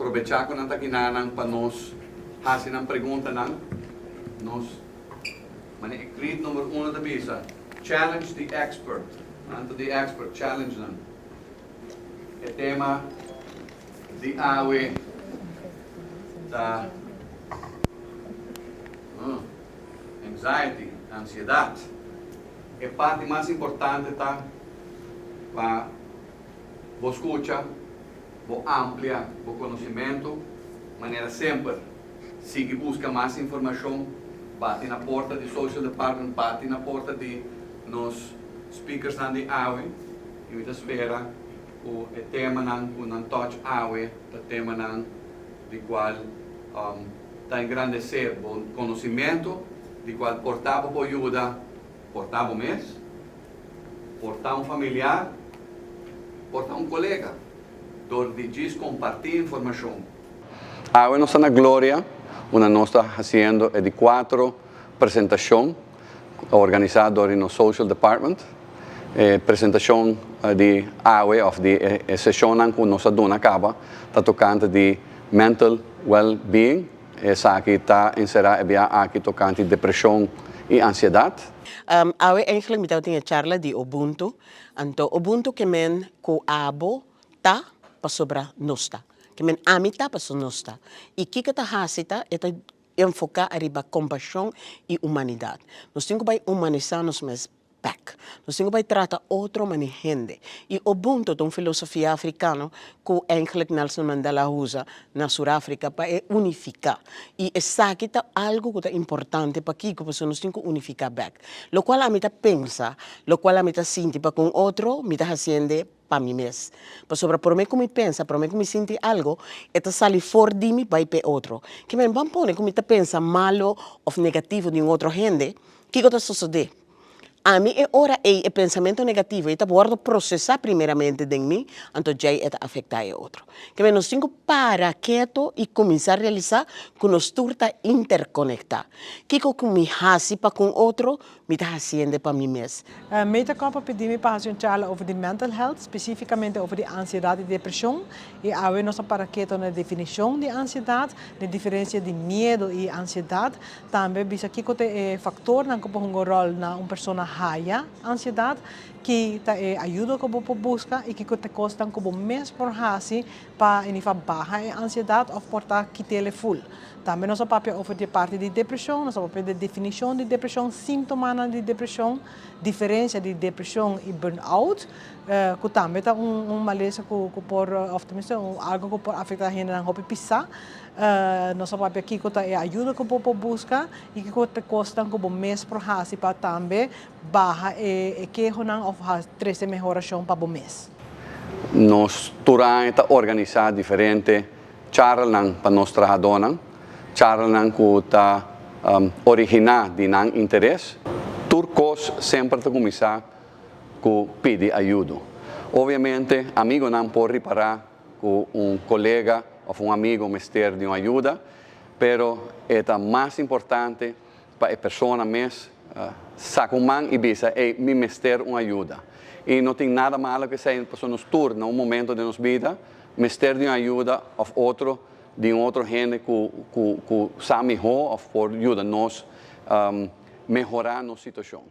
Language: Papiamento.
Probechá ku nan ta kinanan pa nos hasi nan preguntanan. Nos manera e creed number uno ta bisa, Challenge the expert. Anto the expert, challenge nan. E tema di awe ta anxiety, ansiedat. E parti mas importante ta pa bo skucha, bo amplia bo konosimentu. Manera semper, sigui buska mas informashon, bati na porta di Social Department, bati na porta di nos speakersnan di awe i mi ta spera ku e temanan ku nan touch awe ta temanan di kual ta engrandesé bo konosimentu, di kual por ta bo por yuda por ta bo mes, por ta un familiar, por ta un kolega, dor di djis kompartí informashon. Awe nos ta na Gloria, unda nos ta hasiendo e di kuatro presentashon organisá dor di nos Social Department. E presentashon di awe òf di e seshonnan ku nos a duna kaba ta tokante di mental well-being. Esaki ta enserá e bia aki tokante depreshon i ansiedat. Awe eigenlijk mi tabatin e charla di Ubuntu. Anto Ubuntu ke men ku abo ta pasobra nos ta. Ke men ami ta pasobra nos ta. I kiko ta hasi ta e ta enfoká ariba kompashon i humanidat. Nos tin ku bai humanisá nos mes bèk. Nos tin ku bai trata otro manera hende. I Ubuntu ta un filosofia afrikano ku eigenlijk Nelson Mandela a usa na Sur-Afrika pa e unifiká. I esaki ta algu ku ta importante. Pakiko? Pasobra nos tin ku unifiká bèk. Lokual ami ta pensa, lokual ami ta sinti pa ku un otro, mi ta hasiende pa mi mes. Pasobra prome ku mi pensa, prome ku mi sinti algo, e ta sali for di mi bai p'e otro. Ke men ban pone ku mi ta pensa malo òf negativo di un otro hende, kiko ta sosodé? Ami e ora ei e pensamentu negativo ei ta wòrdu prosesá primeramente den mi, anto djei e ta afektá e otro. Ke men nos tin ku para keto i kuminsá realisá ku nos tur ta interkonektá. Kiko ku mi hasi pa ku un otro, Mi ta hasiende pa mi mes. Metacom a pidi mi pa hasi un charla over di mental health, spesifikamente over di ansiedat i depreshon. I awe nos a para keto na e definishon di ansiedat, na e diferensia di miedu i ansiedat. Tambe bisa kiko ta e faktornan ku por hunga un ròl na un persona haya ansiedat, ki ta e ayuda ku bo por buska i kiko ta e kosnan ku bo mes por hasi pa inifa baha e ansiedat òf por ta kit'el e ful. Tambe nos a papia over di e parti di depreshon, nos a papia di definishon di depreshon, síntomanan di depreshon, diferensia di depreshon i burnout, ku tambe ta un malesa ku por, òf tenminste un algu ku por afektá hendenan hopi pisá. Nos a papia kiko ta e ayuda ku bo por buska i kiko ta e kosnan ku bo mes por hasi pa tambe baha e kehonan òf trese mehorashon pa bo mes. Nos tur aña ta organisá diferente Charlanan pa nos trahadónan, charlanan ku ta originá di nan interes. Tur kos semper ta kuminsá ku pidi ayudo. Obviamente, amigonan por ripará ku un kolega òf un amigo mester di un ayuda, pero e ta mas importante pa e persona mes saca un man y bisa, ey, mi mester un ayuda. Y no tin nada malo cu esey, pasobra nos tur na un momento den nos bida mester di un ayuda of otro di un otro hende cu cu cu sa miho of por yuda nos mehora nos situacion.